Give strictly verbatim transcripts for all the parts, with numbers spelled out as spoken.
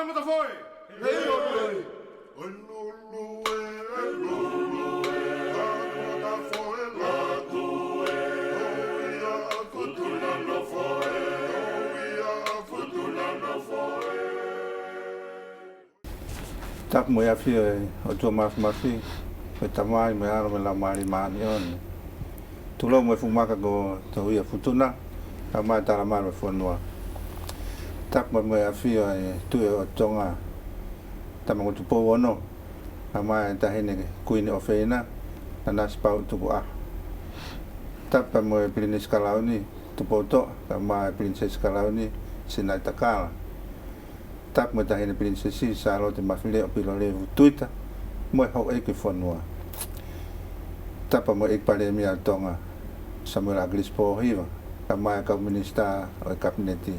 Matafoe! Hei, oi, oi! Oi, lulu e, oi, lulu e, ka matafoe la tu e, oi, ia, futu la no foe, oi, ia, futu la no foe. Tapu mo e ʻafio ʻa e ʻOtua Mafimafi, ko e Tamai mo e ʻAlo mo e Laumālie Māʻoniʻoni. Tulou mo e fuʻu maka ko Touiaʻofutuna, kae ʻumaʻā e talamalu ʻo e fonua. Tapu mo e ʻafio ʻa e Tuʻi ʻo Tonga, Tama ko Tupou Ono, kae ʻumaʻā e Taʻahine Kuini ʻofeina, Nanasipauʻu Tukuʻaho. Tapu mo e Pilinisi Kalauni, Tupoutoʻa, kae ʻumaʻā e Pilinisesi Kalauni, Sinaitakala. Tapu mo e Taʻahine Pilinisesi Sālote Mafileʻo Pilolevu Tuita, mo e houʻeiki ʻo e fonua. Tapu mo e ʻEiki Palēmia ʻo Tonga, Samuela ʻAkilisi Pōhiva, kae ʻumaʻā e kau minisitā ʻo e Kapineti.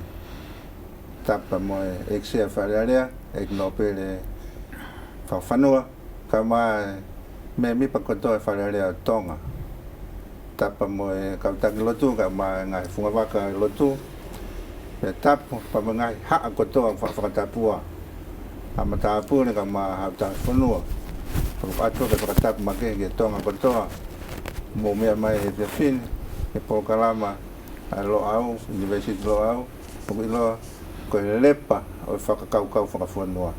Tapu mo e ʻEiki Sea Fale Alea, ʻEiki Nōpele Fakafanua, kae ʻumaʻā e mēmipa kotoa ʻo e Fale Alea ʻo Tonga. Tapu mo e kau taki lotu, kae ʻumaʻā e ngaahi fungavaka ʻo e lotu. Pea tapu pea mo e ngaahi haʻa kotoa ʻoku faʻa fakatapua, ʻa e matāpule kae ʻumaʻā e haʻa ʻo e fonua. Pea ʻoku ʻoatu ʻa e fakatapu makehe ki Tonga kotoa, mou meʻa mai he efiafi ni ki he polokalama ʻa e Loʻau, ʻUnivēsiti Loʻau, ʻoku ʻiloa ko e Lepa ʻo e Fakakaukau Fakafonua.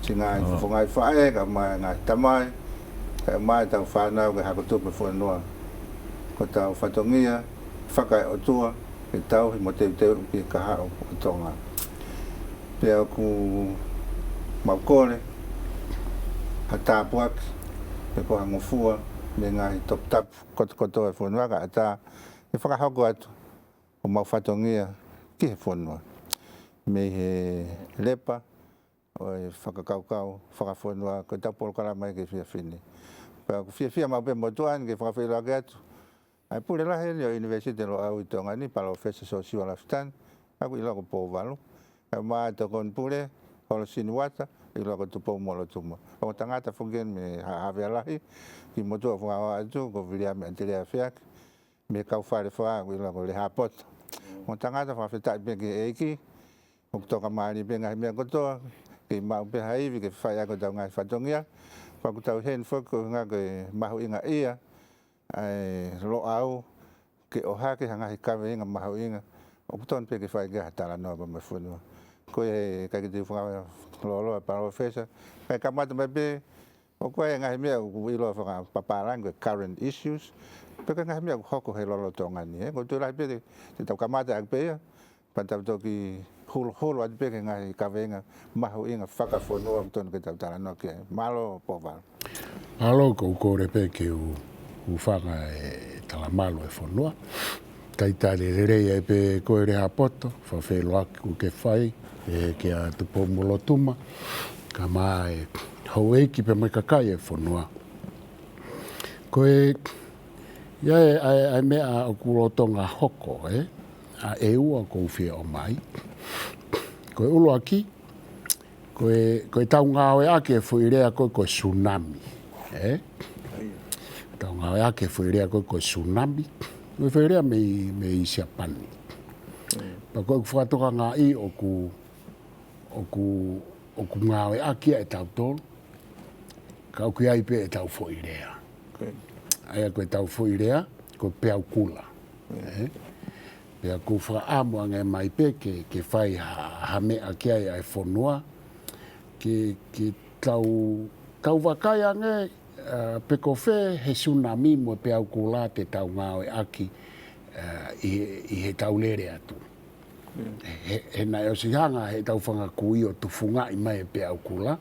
Siʻi ngaahi fofongaʻi faʻē, kae ʻumaʻā e ngaahi tamai, kae ʻumaʻā ʻetau fānau ki he hako tupu ʻo e fonua. Ko hotau fatongia, fakaeʻotua, ke tauhi mo teuteu ki he kahaʻu ʻo Tonga. Pea ʻoku mau kole ha tāpuaki, pe ko ha ngofua mei he ngaahi toputapu kotokotoa ʻo e fonua, kae ʻatā ke fakahoko atu ʻo mau fatongia ki he fonua. Mei he Lepa ʻo e Fakakaukau Fakafonua, ko ʻetau polokalama ki he efiafi ni. Pea ʻoku fiefia maʻu pē e motuʻa ni ke fakafeʻiloaki atu ʻa e pule lahi eni ʻo e ʻUnivēsiti Loʻau ʻi Tonga ni, Palōfesa Siosiua Lafitani, ʻoku ʻiloa ko Pouvalu. Kae ʻumaʻā e tokoni pule, Holosini Uata, ʻiloa ko Tupoumolotuma. Ongo tangata foki eni mei Haʻa Havea Lahi, kiʻi motuʻa ʻoku fakahā atu ko Viliami ʻAtelea Feaki, mei he kau Falefā, ʻoku ʻiloa ko Lehāpoto. Ongo tangata, fakafetaʻi pē ki he ʻEiki, ʻoku tokamālie pē ngaahi meʻa kotoa, kei maʻu pē ha ivi ke fai ʻaki hotau ngaahi fatongia. Pea ʻoku tau ʻi heni foki ko e ʻuhinga ko e mahuʻingaʻia ʻa e Loʻau ke ʻohake ha ngaahi kaveinga mahuʻinga ʻoku totonu pē ke fai ki ai ha talanoa pea mo e fonua. Ko e ʻikai ke te u fakalōloa, Palōfesa, kae kamata mai pē, ʻoku ʻi ai e ngaahi meʻa ʻoku ʻiloa fakapapālangi ko e current issues, pe ko e ngaahi meʻa ʻoku hoko he lolotonga ni, ē? ʻOku ou tui lahi pē te, te tau kamata ʻaki pē ia, pea tau toki holoholo atu pē ki he ngaahi kaveinga mahuʻinga fakafonua ʻoku totonu ke tau talanoa ki ai. Mālō, Pouvalu. Mālō, ʻoku ou kole pē ke u, u hūfanga he talamalu ʻo e fonua. Talitali lelei ai pē koe, Lehāpoto, fakafeʻiloaki kuo ke fai, ē, kia Tupoumolotuma, kae ʻumaʻā e houʻeiki pea mo e kakai ʻo e fonua. Ko e, ʻi ai e, ʻa e, ʻa e meʻa ʻoku lolotonga hoko, ē? ʻA ē ʻoku ou fie ʻomai. Ko e ʻuluaki, ko e, ko ʻetau ngāueʻaki e foʻi lea ko ē ko e tsunami, ē? ʻEtau ngāueʻaki e foʻi lea ko ē ko e tsunami. Ko e foʻi lea mei, mei Siapani. Pea ko ʻeku fakatokangaʻi ʻoku, ʻoku, ʻoku ngāueʻaki ia ʻe tautolu, ka ʻoku ʻi ai pē ʻetau foʻi lea. ʻA ia ko ʻetau foʻi lea, ko e peau kula. Ē? Pea ʻoku ou fakaʻamu ange mai pē ke, ke fai ha, ha meʻa ki ai ʻa e fonua, ke, ke tau, tau vakai ange, ā, pe ko fē he tsunami mo e peau kula te tau ngāueʻaki, ā, ʻi he, ʻi heʻetau lele atu. He, he naʻe ʻosi hanga heʻetau fanga kui ʻo tufungaʻi mai e peau kula.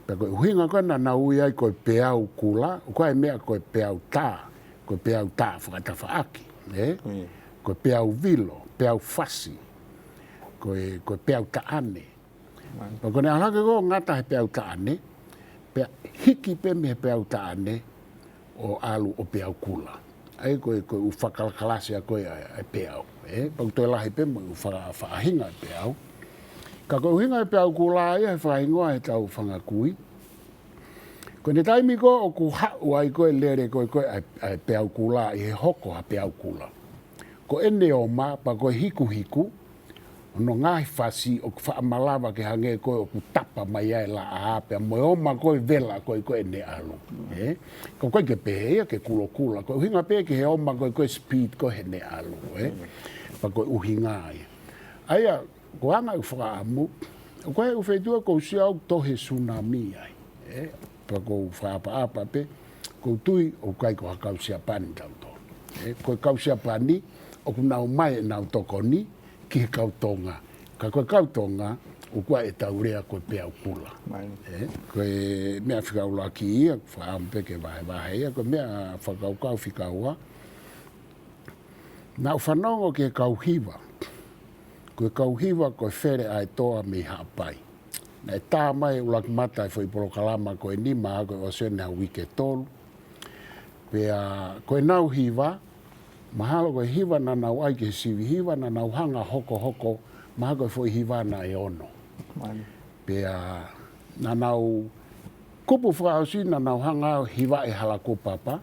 Pea ko e ʻuhinga ko ē naʻa nau ui ai ko e peau kula, ʻoku ʻi ai e meʻa ko e peau tā, ko e peau tā fakatafaʻaki, ē? Ko e peau vilo, peau fasi, ko e, ko e peau taʻane. Pea ko ʻene ʻalu hake ko ē ʻo ngata he peau taʻane, pea hiki pē mei he peau taʻane ʻo ʻalu ʻo peau kula. ʻA ia ko e, ko e ʻū fakakalakalasi ia ko ē ʻa e, ʻa e peau, ē? Pea ʻoku toe lahi pē mo e ʻū faka-, faʻahinga ʻo e peau. Ka ko e ʻuhinga e peau kula ia he fakahingoa heʻetau fanga kui. Ko ʻene taimi ko ē ʻoku haʻu ai ko ē e lele ko ē ko ē ʻa e, ʻa e peau kula ʻi he hoko ha peau kula, ko ʻene oma pea ko e hikuhiku, Hono ngaahi fasi ʻoku faʻa malava ke hangē ko ē ʻoku tapa mai ai e laʻā pea mo e oma ko ē vela ko ē ko ē ʻene ʻalu. Ē? Ka ʻoku ʻikai ke pehē ia ke kulokula, ko e ʻuhinga pē ki he oma ko ē ko ē speed ko ē heʻene ʻalu, ē? Pea ko e ʻuhinga ia. ʻA ia, ko e anga ʻeku fakaʻamu, ʻoku ʻi ai e ʻū feituʻu ʻoku ou sio au ʻoku tohi e tsunami ai, ē? Pea ʻoku ou fakaʻapaʻapa pē, ʻoku ou tui ʻoku ʻikai ko ha kau Siapani tautolu. Ē, ko e kau Siapani, ʻoku nau ʻomai ʻenau tokoni ki he kau Tonga. Ka ko e kau Tonga, ʻoku ʻi ai ʻetau lea ko e peau kula. Mai. Ē, ko e meʻa fika ʻuluaki ia, fakaʻamu pē ke vahevahe ia, ko e meʻa fakakaukau fika ua. Naʻa ku fanongo ki he kau hiva. Ko e kau hiva ko e Fele ʻa e Toa mei Haʻapai. Naʻe tā mai ʻuluaki mata e foʻi polokalama ko eni mahalo ko e ʻosi eni ha uike ʻe tolu. Pea ko ʻenau hiva, mahalo ko e hiva naʻa nau ʻai ki he sivi hiva, naʻa nau hanga ʻo hokohoko, mahalo ko e foʻi hiva naʻe ono. Mai. Pea naʻa nau kupu fakaʻosi naʻa nau hanga ʻo hivaʻi e hala kuo papa.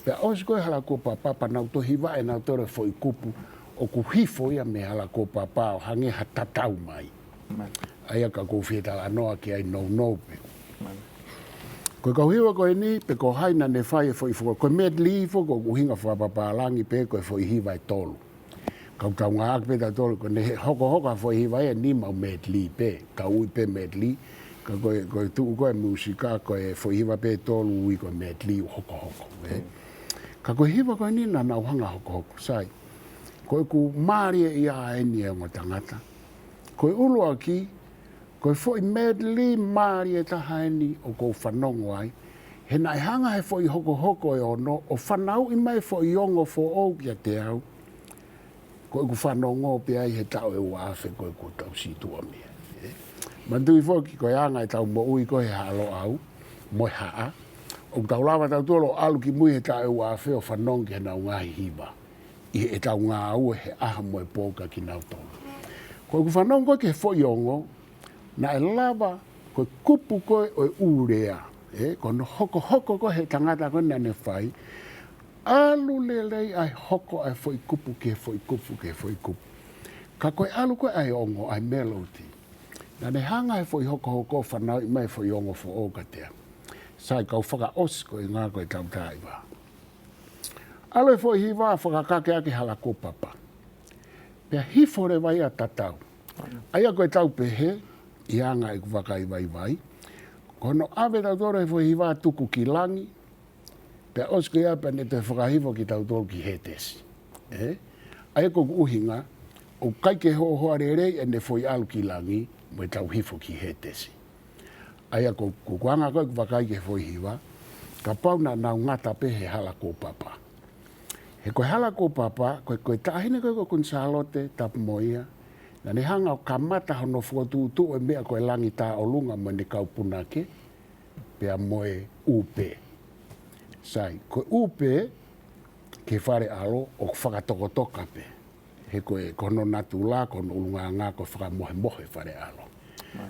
Pea ʻosi ko ē hala kuo papa, pea nau toe hivaʻi ʻe nautolu e foʻi kupu ʻoku hifo ia mei he hala kuo papa ʻo hangē ha tatau mai. Mai. ʻA ia ka ʻoku ou fie talanoa ki ai nounou pē. Mai. Ko e kau hiva ko eni, pe ko hai naʻa ne fai e foʻi foko-, ko e medley foki ʻoku ʻuhinga fakapapālangi pē ko e foʻi hiva ʻe tolu. Ka ʻoku tau ngāueʻaki pē tautolu, ko ʻene he-, hokohoko ha foʻi hiva ʻe nima ʻoku medley pē, ka ui pē medley, ka ko e, ko e tuʻu ko ē e mūsika, ko e foʻi hiva pē ʻe tolu ui ko e medley ʻoku hokohoko, ē. Mm. Ka ko e hiva ko eni naʻa nau hanga ʻo hokohoko, sai. Ko ʻeku mālieʻia eni e ongo tangata. Ko e ʻuluaki, ko e foʻi medley mālie taha eni ʻoku ou fanongo ai. He naʻe hanga he foʻi hokohoko ʻe ono ʻo fanauʻi mai e foʻi ongo foʻou kiate au. Ko ʻeku fanongo pē ai he taʻu ʻe ua afe ko ē kuo tau situʻa mei ai. Ē? Manatuʻi foki ko e anga ʻetau moʻui ko ē he Haʻa Loʻau mo e haʻa. ʻOku tau lava tautolu ʻo ʻalu ki mui he taʻu ʻe ua afe ʻo fanongo ki heʻenau ngaahi hiva. ʻI heʻetau ngāue he ʻaho mo e pō kia kinautolu. Ko ʻeku fanongo ko ē ki he foʻi ongo, naʻe lava ko e kupu ko ē ʻo e ʻū lea, ē, ko hono hokohoko ko ē he tangata ko ē naʻa ne fai, ʻalu lelei ʻa e hoko ʻa e foʻi kupu ki he foʻi kupu ki he foʻi kupu. Ka ko e ʻalu ko ē ʻa e ongo, ʻa e melody, naʻa ne hanga he foʻi hokohoko ʻo fanauʻi mai e foʻi ongo foʻou kiate au. Sai, kau fakaʻosi ko e ʻuhinga ko ʻetau tā ʻi vā. ʻAlu e foʻi hiva ʻo fakakake ʻaki e hala kuo papa. Pea hifo leva ia ʻo tatau. ʻA ia ko ʻetau pehē, ʻi he anga ʻeku vakai vaivai, ko hono ʻave tautolu e foʻi hiva ʻo tuku ki langi, pea ʻosi ko ia pea ne toe fakahifo kitautolu ki Hētesi. Ē? ʻA ia ko ʻeku ʻuhinga, ʻoku ʻikai ke hohoa lelei ʻene foʻi ʻalu ki langi, mo ʻetau hifo ki Hētesi. ʻA ia ko, ko ʻeku anga ko ē ʻeku vakai ki he foʻi hiva, kapau naʻa nau ngata pē he hala kuo papa. He ko e hala kuo papa, ko e, ko e taʻahine ko ē ko Kuini Sālote, tapu mo ia, naʻa ne hanga ʻo kamata hono fokotuʻutuʻu e meʻa ko e Langi Taʻolunga mo ʻene kau punake, pea mo e ʻū pē. Sai, ko e ʻū pē, ki he fale ʻalo, ʻoku fakatokotoka pē. He ko e, ko hono natula, ko hono ʻulungaanga, ko e fakamohemohe fale ʻalo.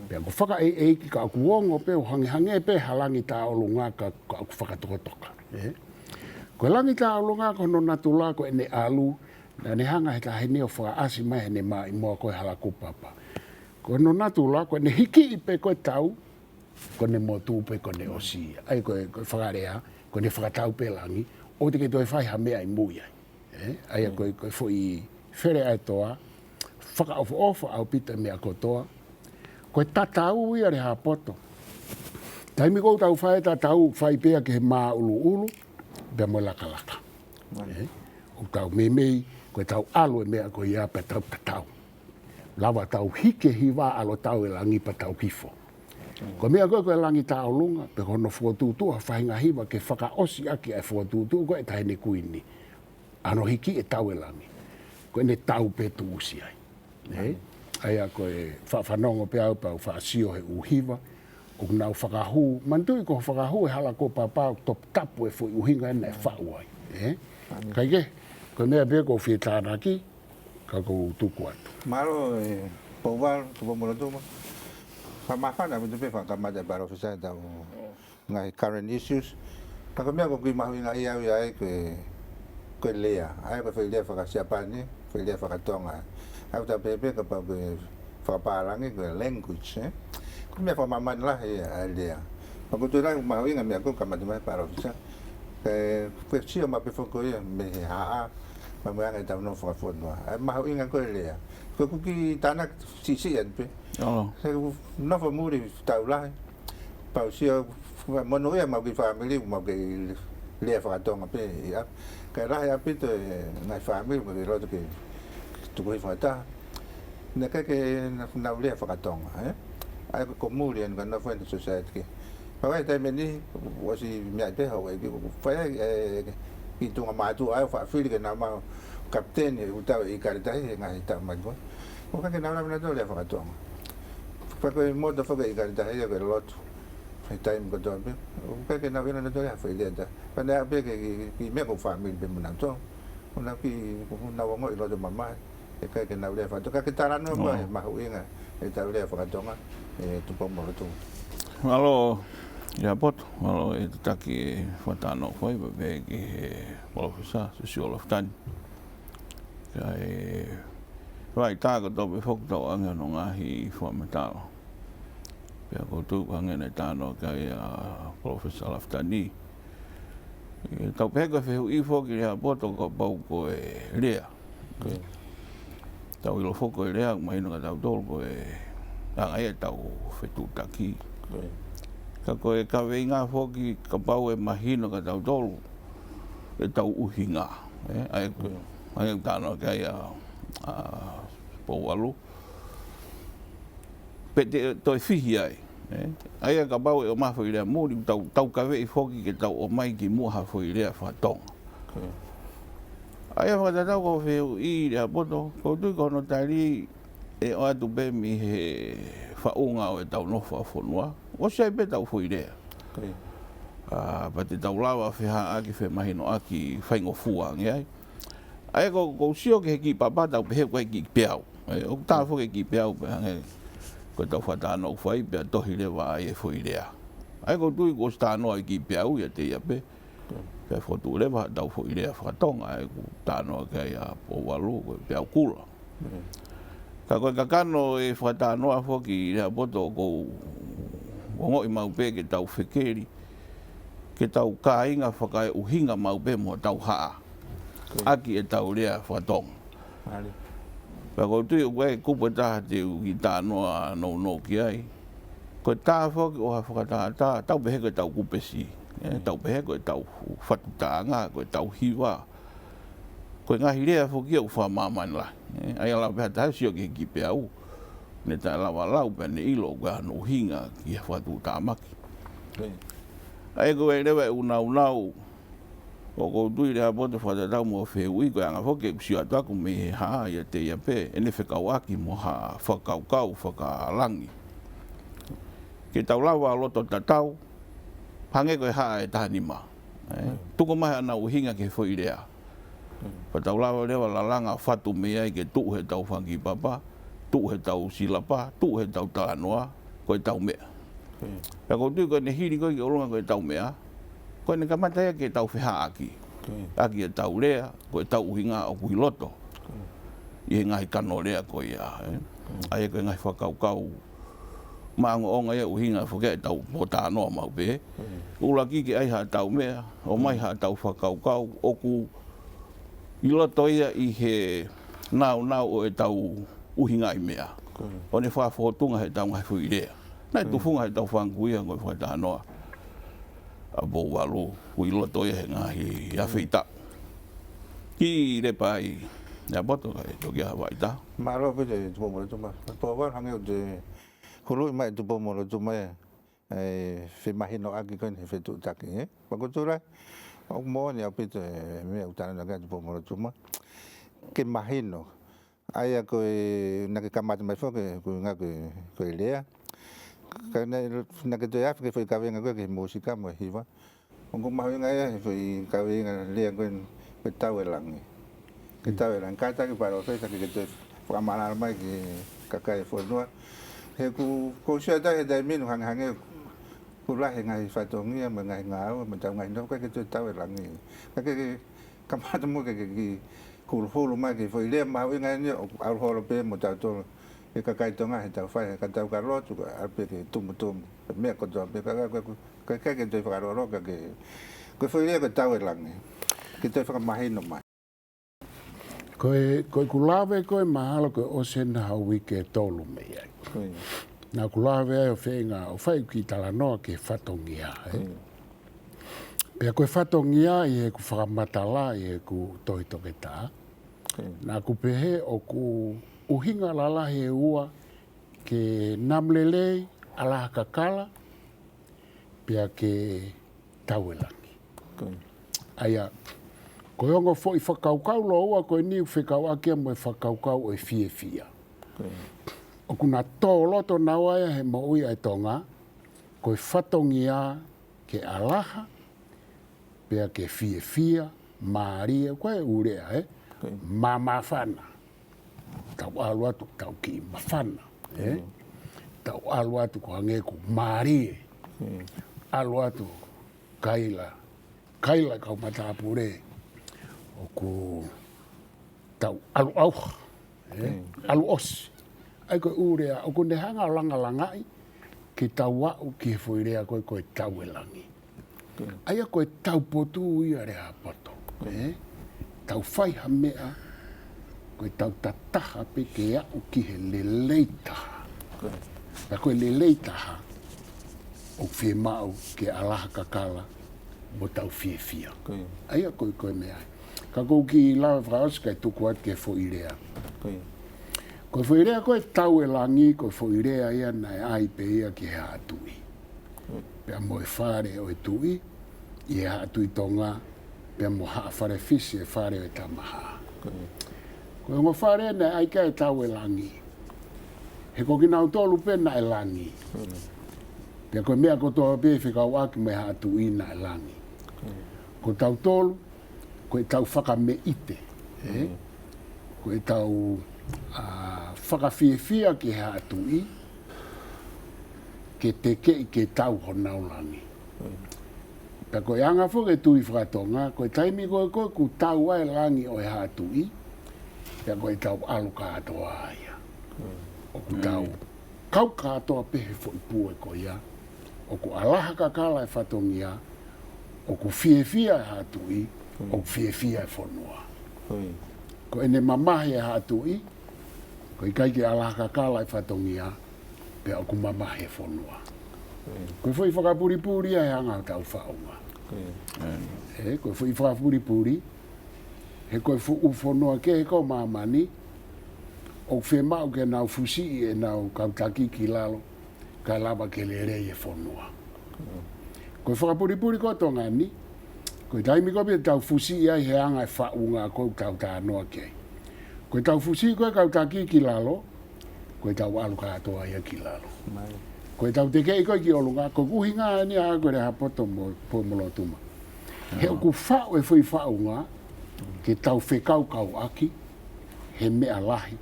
Pea ʻoku fakaʻeiʻeiki ka ʻoku ongo pē, ʻo hangehangē pē ha Langi Taʻolunga ka, ka ʻoku fakatokotoka. Ē? Ko e Langi Taʻolunga, ko hono natula, ko ʻene ʻalu, naʻa ne hanga he taʻahine ʻo fakaʻasi mai heʻene maʻimoa ko e hala kuo papa. Ko hono natula, ko ʻene hikiʻi pē ko e tau, ko ʻene motu pē ko ʻene ʻosi. ʻA ia ko e, ko e fakalea, ko ʻene fakatau pē langi, ʻoua te ke toe fai ha meʻa ʻi mui ai. Ē, ʻa ia ko e, ko e foʻi Fele ʻa e Toa, fakaʻofoʻofa ʻaupito e meʻa kotoa. Ko e tatau ia Lehāpoto. Taimi ʻoku tau fai e tatau, fai pē ia ki he māʻuluʻulu, pea mo e lakalaka. Ē, ʻoku tau meimei, ko ʻetau ʻalu e meʻa ko ia pea tau tatau. Lava tau hiki e hiva ʻo ʻalu ʻo tau e langi pea tau hifo. Ko e meʻa ko ē ko e Langi Taʻolunga, pe ko hono fokotuʻutuʻu ha faʻahinga hiva ke fakaʻosi ʻaki ʻa e fokotuʻutuʻu ko ē ʻa e taʻahine kuini. ʻA hono hiki e tau e langi. Ko ʻene tau pē tuʻusi ai. Ē? ʻA ia ko e faʻa fanongo pē au pea u faʻa sio he ʻū hiva, ʻoku nau fakahū, manatuʻi ko e fakahū e hala kuo papa ʻoku toputapu e foʻi ʻuhinga ena ʻe faʻu ai. Ē? Kae kehe, ko e meʻa pē ʻoku ou fie tānaki, ka ʻoku ou tuku atu. Mālō, ē, Pouvalu, Tupou-mo-Lotuma. Fakamāfana ʻaupito pē fakamatala ʻa e palōfesa ʻetau ngaahi current issues. Ka ko e meʻa ʻoku ou mahuʻingaʻia au ia ai ko e, ko e lea. ʻA ia ko e foʻi lea faka-Siapani, foʻi lea faka-Tonga. ʻOku tau pehē pē kapau ko e fakapālangi ko e language, ē? Ko e meʻa fakamāmani lahi ʻa e lea. Pea ʻoku ou tui lahi ʻoku mahuʻinga e meʻa ko ē ʻoku kamata mai ʻa e palōfesa. Ka ʻoku ou sio maʻu pē foki ko ia mei he haʻa, pea mo e anga ʻetau nofo fakafonua. ʻA e mahuʻinga ko ē e lea. Ko ʻeku kiʻi tānaki siʻisiʻi eni pē. ʻIo. He ʻoku ou nofo muli taʻu lahi. Pea u sio, monūʻia ʻemau kiʻi fāmili, ʻemau kiʻi lea fakatonga pē ia. Kae lahi ʻaupito e ngaahi fāmili, ʻoku ʻikai ke loto ke tukuhifo fakataha. Naʻe ʻikai ke na-, nau lea fakatonga, ē? ʻA ia ko e muli eni ka nofo eni he society kehe. Pea ʻi he taimi ni, ʻosi meʻa ʻi he houʻeiki, ʻoku fai ai e kiʻi tuʻunga mātuʻa ʻo fafili ke nau maʻu kapiteni ʻo e ʻū tau ʻo e ʻIkale Tahi he ngaahi taʻu mai ko ē. ʻOku ʻikai ke nau lava nautolu e lea fakatonga. Pea ko e moto foki ʻo e ʻIkale Tahi ia ko e lotu. He taimi kotoa pē. ʻOku ʻikai ke nau ʻilo nautolu ha foʻi lea ʻe taha. Pea naʻe ʻi ai pē e kiʻi, kiʻi, kiʻi meʻa ko e fāmili pē mo nautolu. ʻO nau kiʻi, ʻo nau ongoʻi loto mamahi. He ʻikai ke nau lea fakatonga. Ka ke talanoa mai ʻo mahuʻinga ʻetau lea fakatonga, ē Tupou Molotu. Mālō, Lehāpoto, mālō e tataki e fakatalanoa fai, pea pehē ki he palōfesa, Siosiua Lafitani. Kae fai tā kotoa pē foki ʻetau ʻoange hono ngaahi fakamatala. Pea ʻoku ou tui ʻoku hangē naʻe talanoa ki ai ʻa Palōfesa Lafitani. ʻE, tau pehē ko e fehuʻi foki Lehāpoto kapau ko e lea. Ko ia. Tau ʻilo foki ko e lea, mahino kia tautolu ko e anga ia ʻetau fetuʻutaki. Ko ia. Ka ko e kaveinga foki kapau ʻe mahino kia tautolu ʻetau ʻuhinga. Ē, ʻa ia ko ia. ʻA ia ʻoku talanoa ki ai ʻa, ʻa Pouvalu. Pe te toe fihi ai, ē? ʻA ia kapau ʻe ʻomai ha foʻi lea muli, tau, tau kaveʻi foki ke tau ʻomai ki muʻa ha foʻi lea fakatonga. Ko ia. ʻA ia fakatatau ki hoʻo fehuʻi Lehāpoto, ʻoku ou tui ko hono tali ʻe ʻoatu pē mei he faʻunga ʻo ʻetau nofo fakafonua. ʻOsi ʻi ai pē ʻetau foʻi lea. Ko ia. ʻA, pea te tau lava fehāʻaki, femahinoʻaki, faingofua ange ai. ʻA ia ʻoku, ʻoku ou sio ki he kiʻi papa tau pehē ko e kiʻi peau. ʻA ia, ʻoku tā foki e kiʻi peau pea hangē ko ʻetau fakatalanoa ʻoku fai pea tohi leva ai e foʻi lea. ʻA ia ʻoku ou tui kuo ʻosi talanoa e kiʻi peau ʻiate ia pē. Pea fokotuʻu leva haʻatau foʻi lea fakatonga, ʻa ia ʻoku talanoa ki ai ʻa Pouvalu, ko e peau kula. Ka ko e kakano e fakatalanoa foki Lehāpoto ʻoku ou ongoʻi maʻu pē ke tau fekeli, ke tau kāinga fakaeʻuhinga maʻu pē mo hotau haʻa. Ko ia. ʻAki ʻetau lea fakatonga. Mālie. Pea ʻoku ou tui ʻoku ʻi ai e kupu ʻe taha te u kiʻi talanoa nounou ki ai. Ko e tā foki ʻo ha fakatātā, tau pehē ko ʻetau kupesi. Ē, tau pehē ko ʻetau fatu taʻanga, ko ʻetau hiva. Ko e ngaahi lea foki ia ʻoku fakamāmani lahi. Ē, ʻa ia lau pē ha taha ʻo sio ki he kiʻi peau. Ne taʻe lava lau pea ne ʻilo ko e hā hono ʻuhinga ki he fakatuʻutāmaki. Ko ia. ʻA ia ko e leva e ʻū nāunau, ʻoku ou tui Lehāpoto fakatatau mo e fehuʻi ko e anga foki ʻeku sio atu ʻaku mei he haʻa ʻiate ia pē, ʻene fekauʻaki mo ha fakakaukau fakalangi. Ke tau lava loto tatau, hangē ko e haʻa ʻe taha nima. Ē, tuku mai haʻanau ʻuhinga ki he foʻi lea. Pea tau lava leva lalanga fatu mei ai ke tuʻu heʻetau fanga kiʻi papa, tuʻu heʻetau silapa, tuʻu heʻetau talanoa, ko ʻetau meʻa. Pea ʻoku ou tui ko ʻene hili ko ē ki ʻolunga ko ʻetau meʻa, ko ʻene kamata ia ke tau fehāʻaki. ʻAki ʻetau lea, ko ʻetau ʻuhinga ʻoku ʻi loto. ʻI he ngaahi kano lea ko ia, ē. ʻA ia ko e ngaahi fakakaukau maʻongoʻonga ia ʻuhinga foki ʻetau pōtalanoa maʻu pē. ʻUluaki ke ʻai haʻatau meʻa, ʻomai haʻatau fakakaukau, ʻoku ʻi loto ia ʻi he nāunau ʻo ʻetau ʻuhingaʻi meʻa. Ko ia. ʻO ne fakafōtunga heʻetau ngaahi foʻi lea. Naʻe tufunga heʻetau fanga kui ia ko e fakatalanoa ʻa Pouvalu, ʻoku ʻi loto ia he ngaahi afe taʻu. Kiʻi lepa ai, Lehāpoto kae toki ʻai ha vaʻa ʻe taha. Mālō pē Tupou Molotu mā. Pouvalu hangē ʻoku te huluʻi mai Tupou Molotu mā ia. ʻE femahinoʻaki ko eni he fetuʻutaki, ē? Pea ʻoku ou tui lahi, ʻoku moʻoni ʻaupito e meʻa ʻoku talanoa ki ai Tupou Molotu mā. Ke mahino. ʻA ia ko e, naʻa ke kamata mai foki, ko e ʻuhinga ko e, ko e lea. Ka naʻa, naʻa ke toe afe ki he foʻi kaveinga ko ē ki he mūsika mo e hiva. ʻOku mahuʻinga ia he foʻi kaveinga lea ko ē, ko e Tau ʻe Langi. Ko e Tau ʻe Langi. Kātaki palōfesa ke ke toe fakamālō mai ki he kakai e fonua. He ʻoku, ʻoku ou sio atu he taimi ni hangehangē ʻoku lahi e ngaahi fatongia mo e ngaahi ngāue mo ʻetau ngaahi nofo, ka ʻoku ʻikai ke toe tau e langi. Ka ke, ke kamata muʻa ke, ke, ke Huluhulu mai ki he foʻi lea mahuʻinga eni ʻoku ʻalu holo pē mo tautolu ʻi he kakai Tonga heʻetau fai, ka tau ka lotu, ka ʻalu pē ke tumutumu. Meʻa kotoa pē, ka, ka, ka, ka, ka ke toe fakaloloka ke, ko e foʻi lea ko e Tau ʻe Langi. Ke toe fakamahino mai. Ko e, ko ʻeku lave ko ē mahalo ko e ʻosi eni ha uike ʻe tolu mei ai. Ko ia. Naʻá ku lave ai ʻo feinga ʻo fai ʻeku kiʻi talanoa ki he fatongia, ē? Ko ia. Pea ko e fatongia ʻi heʻeku fakamatala ʻi heʻeku tohi toketā. Ko ia. Naʻá ku pehē ʻoku ʻuhinga lalahi ʻe ua, ke namu lelei, ʻalaha kakala, pea ke tau ʻe langi. Ko ia. ʻA ia, ko e ongo foʻi fakakaukau lōua ko eni ʻoku fekauʻaki ia mo e fakakaukau ʻo e fiefia. Ko ia. ʻOku na tō loto naua ia he moʻui ʻa e Tonga, ko e fatongia ke ʻalaha, pea ke fiefia, mālie, ko e ʻū lea, ē? Ko ia. Māmāfana. Tau ʻalu atu, tau kiʻi māfana, ē? Mm. Tau ʻalu atu ko e hangē ʻoku mālie. Mm. ʻAlu atu, kaila, kaila kau matāpule. ʻOku tau ʻalu ʻauha, ē? Mm. ʻAlu ʻosi. ʻA ia ko e ʻū lea, ʻoku ne hanga ʻo langalangaʻi, ke tau aʻu ki he foʻi lea ko ē ko e Tau ʻe Langi. Mm. ʻA ia ko e taupotu ia Lehaapoto, mm, ē? Tau fai ha meʻa, ko e tau tataha pē ke aʻu ki he lelei taha. Mm. Pea ko e lelei taha, ʻoku fiemaʻu ke ʻalaha kakala, mo tau fiefia. Ko ia. ʻA ia ko e, ko e meʻa. Ka ʻoku ou kiʻi lave fakaʻosi kae tuku atu ki he foʻi lea. Ko ia. Ko e foʻi lea ko e Tau ʻe Langi, ko e foʻi lea ia naʻe ʻai pē ia ki he Haʻa Tuʻi. Ko ia. Pea mo e fale ʻo e tuʻi, ʻi he Haʻa Tuʻi Tonga, pea mo Haʻa Falefisi e fale ʻo e Tamahā. Ko ia. Ko e ongo fale naʻe ʻai ki ai e Tau ʻe Langi. He ko kinautolu pē naʻe langi. Mm. Pea ko e meʻa kotoa pē fekauʻaki mo e Haʻa Tuʻi naʻe langi. Mm. Ko tautolu, ko e tau fakameʻite, ē? Mm. Ko e tau, ā, fakafiefia ki he Haʻa Tuʻi, ke tekeʻi ke tau honau langi. Mm. Pea ko e anga foki e tui fakatonga, ko e taimi ko ē ko ē ʻoku tau ai e langi ʻo e Haʻa Tuʻi, pea ko e tau ʻalu kātoa ia. Mm. ʻOku tau, mm, kau kātoa pē he foʻi pue ko ia, ʻoku ʻalaha kakala e fatongia, ʻoku fiefia e Haʻa Tuʻi, mm, ʻoku fiefia e fonua. Ko ia. Ko ʻene mamahi e Haʻa Tuʻi, ko e ʻikai ke ʻalaha kakala e fatongia, pea ʻoku mamahi e fonua. Mm. Ko e foʻi fakapulipuli ia he anga hotau faʻunga. Mm. Ē, ko e foʻi fakapulipuli, he ko e fuʻu fonua kehe ko ē ʻo māmani, ʻoku fiemaʻu ke nau fusiʻi ʻenau kau taki ki lalo, kae lava ke lelei e fonua. Mm. Ko e fakapulipuli ko ē ʻo Tonga ni, ko e taimi ko ē pē te tau fusiʻi ai he anga e faʻunga ko ē ʻoku tau talanoa ki ai. Ko e tau fusiʻi ko ē kau taki ki lalo, ko e tau ʻalu kātoa ia ki lalo. Mai. Ko e tau tekeʻi ko ē ki ʻolunga, ko e ʻuhinga eni ʻa ko e Lehaapoto mo, Pueʻumolotuma. He, aha, ʻoku faʻu e foʻi faʻunga, ke tau fekaukauʻaki, he meʻa lahi,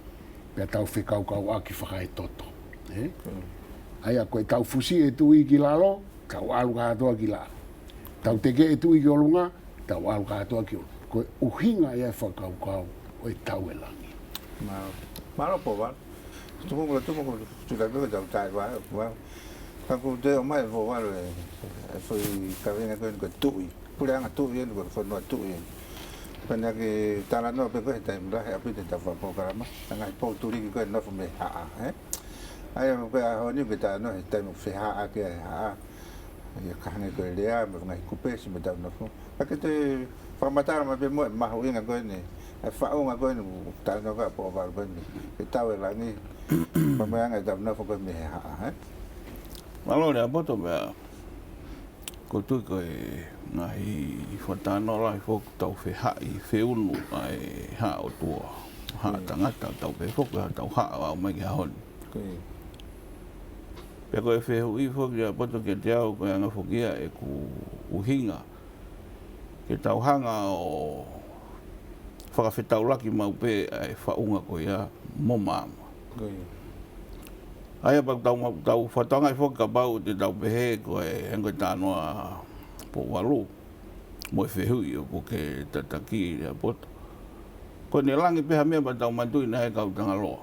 pea tau fekaukauʻaki fakaetoto. Ē? Mm. ʻA ia ko e tau fusiʻi e tuʻi ki lalo, tau ʻalu kātoa ki lalo. Tau tekeʻi e tuʻi ki ʻolunga, tau ʻalu kātoa ki ʻolunga. Ko e ʻuhinga ia e fakakaukau ʻo e Tau ʻe Langi. Mālō. Mālō Pouvalu. Tuku, tuku, tuku, tuku, tau tai, Pouvalu. Ka ʻoku toe ʻomai ʻe Pouvalu e, e foʻi kaveinga ko eni ko e tuʻi. Puleʻanga tuʻi eni, ko e fonua tuʻi eni. Pea naʻá ke talanoa pē ko ē he taimi lahi ʻaupito ʻetau fakapolokalama. Ngaahi pou tuliki ko ē ʻoku nofo mei he haʻa, ē? ʻA ia ko e ʻaho ni ʻoku ke talanoa he taimi ʻoku fehaʻaki ai e haʻa. ʻA ia ka hangē ko e lea, mo e ngaahi kupesi mo ʻetau nofo. Ka ke toe fakamatala mai pē muʻa e mahuʻinga ko eni, e faʻunga ko eni, talanoa ko ē ʻa Pouvalu ko eni, e Tau ʻe Langi, pea mo e anga ʻetau nofo ko ē mei he haʻa, ē? Mālō Lehaapoto, pea ʻoku ou tui ko e ngaahi fakatalanoa lahi foki ʻoku tau fehaʻi feʻunu ʻa e Haʻa ʻOtua, Haʻa, mm, Tangata, tau pehē foki, ʻa ʻetau haʻa ʻo aʻu mai ki he ʻaho ni. Ko ia. Pea ko e fehuʻi foki Lehaapoto kiate au, ko e anga foki ia ʻeku ʻuhinga ke tau hanga ʻo fakafetaulaki maʻu pē ʻa e faʻunga ko ia mo maama. Ko ia. ʻA ia pea ʻoku tau ma-, tau fakatokangaʻi foki kapau te tau pehē ko e, hangē ko e talanoa ʻa Pouvalu, mo e fehuʻi ʻoku ke tataki Lehaapoto. Ko ʻene langi pē ha meʻa pea tau manatuʻi naʻe ʻi ai e kau Tangaloa.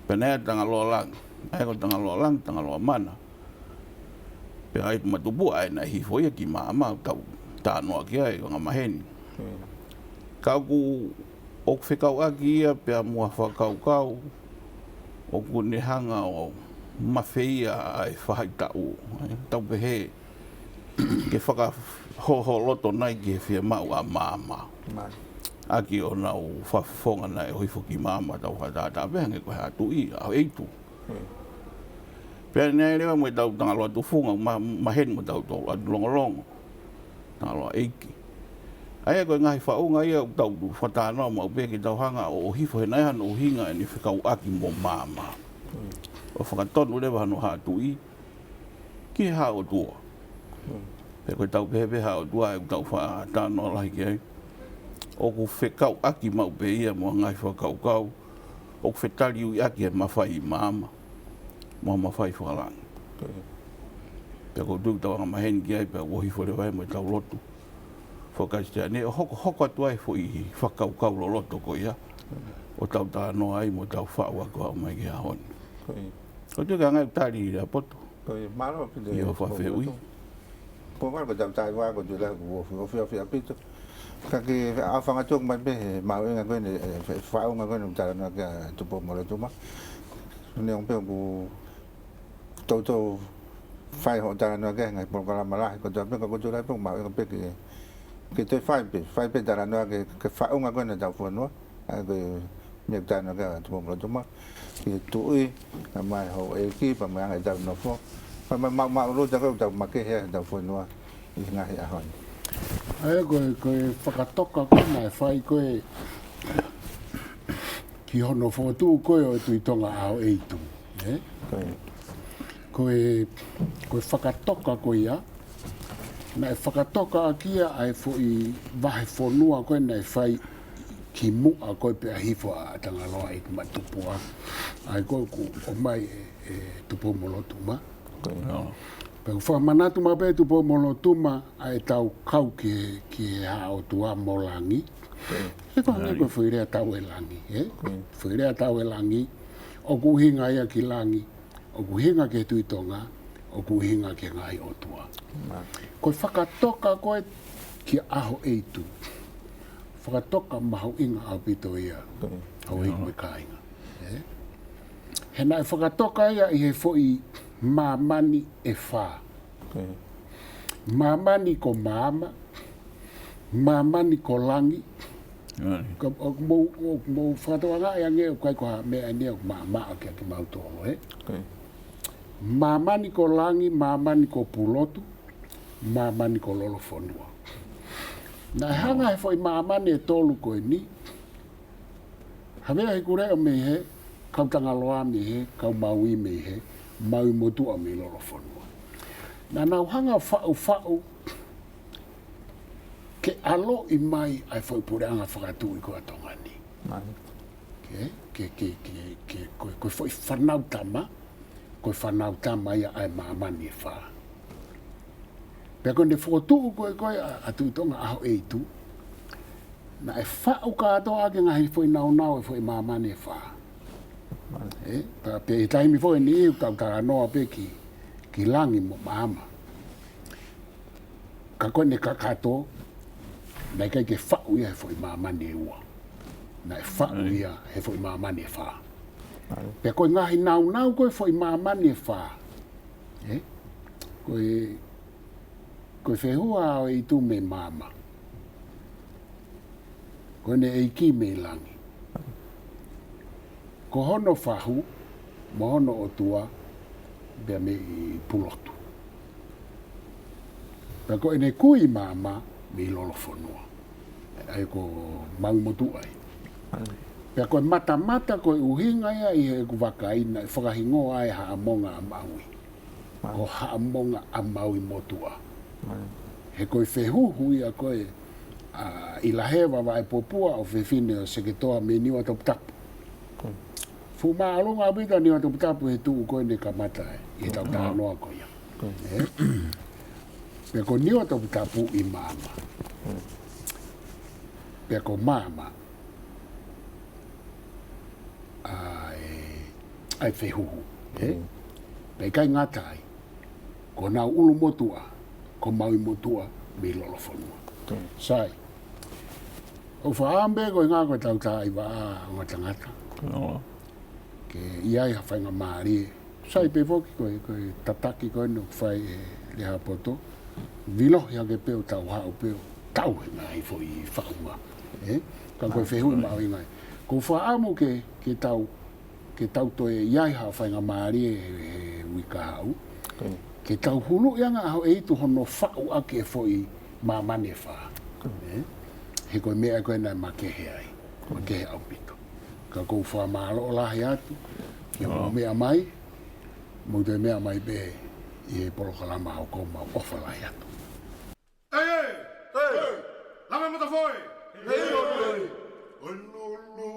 Pea naʻe ʻi ai e Tangaloa langi, ʻa ia ko e Tangaloa langi, Tangaloa mana. Pea ʻi ai e matupuʻa ʻa ia naʻe hifo ia ki maama, tau talanoa ki ai, anga maheni. Ka ʻoku, ʻoku fekauʻaki ia pea mo ha fakakaukau, ʻoku ne hanga ʻo mafeia ʻa e faʻahitaʻu, ē, tau pehē, ke fakahoholoto nai ki he fiemaʻu ʻa maama. ʻAki ʻenau fakafofonga naʻe ʻohifo ki maama, tau fakatātā pē hangē ko e Haʻa Tuʻi, ʻa ʻEitu. Pea naʻe leva mo e tau Tangaloa tufunga, ma-, maheni mo tautolu, ʻa Longolongo, Tangaloa ʻEiki. ʻA ia ko e ngaahi faʻunga ia ʻoku tau fakatalanoa maʻu pē ke tau hanga ʻo ʻohifo he naʻe ʻi ai hano ʻuhinga ʻene fekauʻaki mo maama. ʻO fakatonu leva hano Haʻa Tuʻi ki he Haʻa ʻOtua. Pea ko e tau pehē pē Haʻa ʻOtua ʻoku tau fakatalanoa lahi ki ai. ʻOku fekauʻaki maʻu pē ia mo e ngaahi fakakaukau ʻoku fetaliuiʻaki he mafai ʻi maama mo e mafai fakalangi. Pea ko e tuʻu tau anga maheni ki ai pea ʻoku ʻohifo leva ai mo e tau lotu faka-Kalisitiane ʻo hokohoko atu ai e foʻi fakakaukau loloto ko ia ʻo tau talanoa ai mo tau faʻu ako mai ki he ʻaho ni. Ko e tuʻu ke anga ʻeku tali Lehaapoto. Ko e mālō ʻaupito ʻio, e fakafehuʻi. Pō mālō ko tau tai wā ko tula ko ofi ofi ofi ʻaupito. Ka ke ʻaofangatuku mai pē he mahuʻinga ko eni, e, fa-, faʻunga ko eni ʻoku talanoa ki ai ʻa Tupou-mo-Lotuma. Neongo pē ʻoku toutou fai hoʻo talanoa ki ai he ngaahi polokalama lahi kotoa pē, ka ʻoku ou tui pē ʻoku mahuʻinga pē ke, ke toe fai pē, fai pē talanoa ki he, ki he faʻunga ko eni ʻetau fonua. ʻA ia ko e meʻa ʻoku talanoa ki ai ʻa Tupou-mo-Lotuma, ki he tuʻi, pea mo e houʻeiki, pea mo e anga ʻetau nofo. Pea mo e ma-, maʻuluta ko ē ʻoku tau makehe ai heʻetau fonua ʻi he ngaahi ʻaho ni. ʻA ia ko e, ko e fakatoka ko ē naʻe fai ko ē ki hono fokotuʻu ko ē ʻo e Tuʻi Tonga ʻAhoʻeitu, ē? Ko e, ko e fakatoka ko ia, naʻe fakatoka ʻaki ia ʻa e foʻi vahefonua ko ē naʻe fai kimuʻa ko ē pea hifo ʻa Tangaloa ʻi Matupuʻa. ʻA ia ko ē kuo ʻomai ʻe, ʻe Tupou-mo-Lotuma. Pea ʻoku fakamanatu mai pē ʻe Tupou-mo-Lotuma ʻa ʻetau kau ki he, ki he Haʻa ʻOtua mo langi. He ko e hangē ko e foʻi lea tau ʻe langi, ē? Foʻi lea tau ʻe langi, ʻoku ʻuhinga ia ki langi, ʻoku ʻuhinga ki he Tuʻi Tonga, ʻoku ʻuhinga ki he ngaahi ʻotua. Ko e fakatoka ko ē kia ʻAhoʻeitu, fakatoka mahuʻinga ʻaupito ia, houʻeiki mo e kāinga. Ē? He naʻe fakatoka ia ʻi he foʻi māmani ʻe fā. Māmani ko maama, māmani ko langi. Ka, ʻoku mou, ʻoku mou fakatokangaʻi ange ʻoku ʻikai ko ha meʻa eni ʻoku maʻamaʻa kiate kimautolu, ē? Māmani ko langi, māmani ko pulotu, māmani ko lolofonua. Naʻe hanga he foʻi māmani ʻe tolu ko eni, Havea Hikuleʻo mei hē, kau Tangaloa mei hē, kau Maui mei hē, Maui Motuʻa mei Lolofonua. Naʻa nau hanga faʻufaʻu ke ʻaloʻi mai ʻa e foʻi puleʻanga fakatuʻi ko ē ʻa Tonga ni. Ke, ke, ke, ke, ke, ko, ko e foʻi fānautama, ko e fānautama ia ʻa e māmani ʻe fā. Pea ko ʻene fokotuʻu ko ē ko ē ʻa, ʻa Tuʻi Tonga ʻAhoʻeitu, naʻe faʻu kātoa ʻaki e ngaahi foʻi naunau ʻo e foʻi māmani ʻe fā. Ē, pea, pea ʻi he taimi foki eni ʻoku tau talanoa pē ki, ki langi mo maama. Ka ko ʻene kakato, naʻe ʻikai ke faʻu ia he foʻi māmani ʻe ua. Naʻe faʻu ia he foʻi māmani ʻe fā. Pea ko e ngaahi naunau ko ē foʻi māmani ʻe fā. Ē? Ko e, ko e fehuhu ʻa ʻAhoʻeitu mei maama. Ko ʻene ʻeiki mei langi. Ko hono fahu, mo hono ʻotua, pea mei Pulotu. Pea ko ʻene kui maama, mei Lolofonua. ʻA ia ko Maui Motuʻa ia. Pea ko e matamata ko e ʻuhinga ia ʻi heʻeku vakai naʻe fakahingoa ai Haʻamonga ʻa Maui. Ko Haʻamonga ʻa Maui Motuʻa. He ko e fehuhu ia ko ē ʻa ʻIlaheva Vaʻepopua ʻo fefine ʻo Seketoa mei Niuatoputapu. Fuʻu māʻolunga ʻaupito ʻa Niuatoputapu he tuʻu ko ē ne kamata ai, ʻi heʻetau talanoa ko ia. Ē? Pea ko Niuatoputapu ʻi maama. Pea ko Maama ʻa e, ʻa e fehuhu, ē? Pea ʻikai ngata ai, ko honau ʻulumotuʻa ko Maui Motuʻa mei Lolofonua. Sai, ʻoku faʻa ʻamu pē ko e ngaahi ko e tau tā ʻi vaʻa ongo tangata ke ʻi ai ha faingamālie. Sai pē foki ko e, ko e tataki ko eni ʻoku fai ʻe Lehaapoto, vilohi hake pē ʻo tau haʻu pē ʻo tau he ngaahi foʻi faʻunga, ē? Ka ko e fehuhu mahuʻinga ia. ʻOku ou faʻa ʻamu ke, ke tau, ke tau toe ʻi ai ha faingamālie he, he uike kahaʻu, ke tau huluʻi ange ʻa hoʻo ʻeiki hono faʻu ʻaki e foʻi māmani ʻe fā, ē? He ko e meʻa ko ē naʻe makehe ai, makehe ʻaupito. Ka ʻoku ou fakamālō lahi atu ki hoʻomou meʻa mai, mou toe meʻa mai pē ʻi he polokalama ʻo ʻoku mau ʻofa lahi atu. ʻEi, ʻei, ʻei, Lame Matafoe! ʻEi, ʻei, ʻei. ʻOi, lulu,